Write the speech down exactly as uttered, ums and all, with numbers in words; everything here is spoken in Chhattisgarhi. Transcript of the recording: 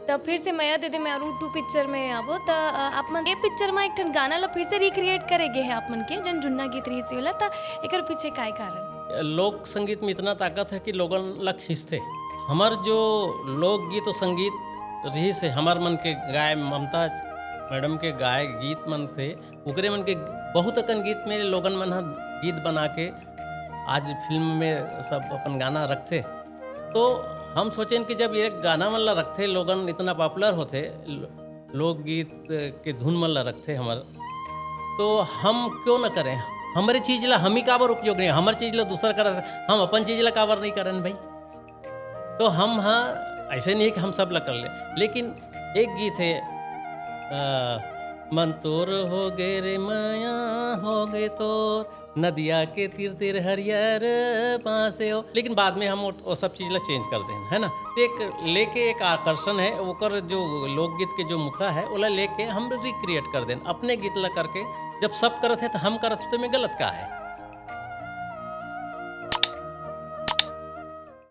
त फिर से मया दे दे म्यारू टू पिक्चर में आबो, त, अ, आप मन ए पिक्चर में एक ठन गाना ला फिर से रिक्रिएट करे गे हे आप मन के, जन जुन्ना गीत रहिस हे ओला, त एकर पीछे काय कारण? लोक संगीत में इतना ताकत है कि लोगन ला खींचथे। हमर जो लोकगीत और संगीत रहिस हे, हमर मन के गाय, ममता मैडम के गाय गीत मन थे, ओकरे मन के बहुत अकन गीत में लोगन मन ह गीत बना के आज फिल्म में सब अपन गाना रखथे। तो हम सोचेन कि जब ये गाना मन ला रखथे, लोगन इतना पॉपुलर होथे, लो-, लोकगीत के धुन मन ला रखथे हमर, तो हम क्यों न करें? हमरे चीज ला हम ही काबर उपयोग नहीं, हमर चीज ला दूसर करत, हम अपन चीज ला काबर नहीं करन भाई? तो हम, हाँ, ऐसे नहीं है कि हम सब ला कर ले, लेकिन एक गीत है, अ, मन तोर हो गे रे, मया हो गे तोर, नदिया के तीर तीर हरियर बांसे हो, लेकिन बाद में हम वो, वो सब चीज ला चेंज कर देन, है ना? तो एक लेके एक आकर्षण है, ओकर जो लोकगीत के जो मुखड़ा है, ओला लेके हम रिक्रिएट कर देन, अपने गीत ला करके। जब सब करत है तो हम करत है, तो में गलत का है?